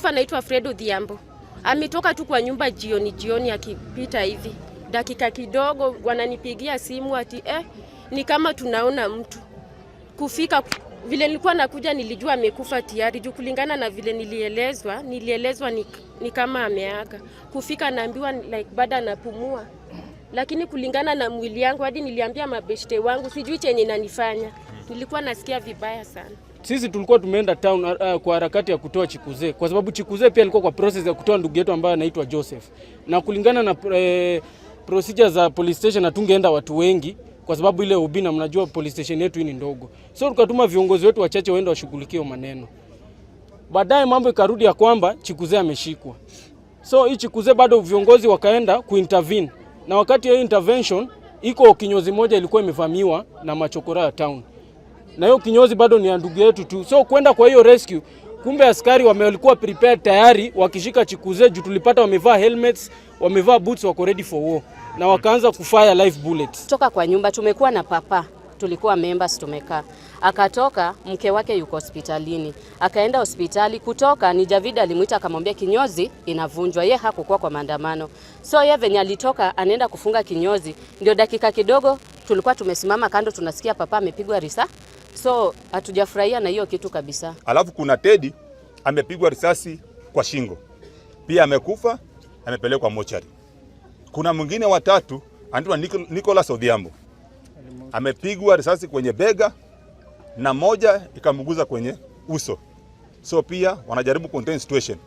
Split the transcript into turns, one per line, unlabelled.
Alikufa anaitwa Fred Odhiambo. Ametoka tu kwa nyumba jioni jioni, akipita hivi dakika kidogo, wananipigia simu ati ni kama tunaona mtu kufika. Vile nilikuwa nakuja nilijua amekufa tayari, juu kulingana na vile nilielezwa ni kama ameaga. Kufika naambiwa like bado anapumua, lakini kulingana na mwili yangu, hadi niliambia mabeshte wangu sijui chenye inanifanya, nilikuwa nasikia vibaya sana.
Sisi tulikuwa tumeenda town kwa harakati ya kutoa Chikuze, kwa sababu Chikuze pia alikuwa kwa process ya kutoa ndugu yetu ambaye anaitwa Joseph, na kulingana na procedure za police station hatungeenda watu wengi kwa sababu ile Obina, mnajua police station yetu hii ni ndogo, so tukatuma viongozi wetu wachache waende washughulikie maneno. Baadaye mambo ikarudi ya kwamba Chikuze ameshikwa, so hii Chikuze bado viongozi wakaenda kuintervene, na wakati ya intervention iko kinyozi moja ilikuwa imevamiwa na machokora ya town na hiyo kinyozi bado ni ya ndugu yetu tu, so kwenda kwa hiyo rescue, kumbe askari walikuwa prepared tayari, wakishika Chikuze juu tulipata wamevaa helmets, wamevaa boots, wako ready for war na wakaanza kufire live bullets.
Toka kwa nyumba tumekuwa na papa, tulikuwa members tumekaa, akatoka, mke wake yuko hospitalini, akaenda hospitali. Kutoka ni Javid alimuita akamwambia kinyozi inavunjwa, ye hakukuwa kwa maandamano, so ye venye alitoka anaenda kufunga kinyozi, ndio dakika kidogo tulikuwa tumesimama kando, tunasikia papa amepigwa risasi, so hatujafurahia na hiyo kitu kabisa.
Alafu kuna Teddy amepigwa risasi kwa shingo, pia amekufa, amepelekwa mochari. Kuna mwingine watatu anaitwa Nicholas Odhiambo amepigwa risasi kwenye bega na moja ikamguza kwenye uso, so pia wanajaribu contain situation.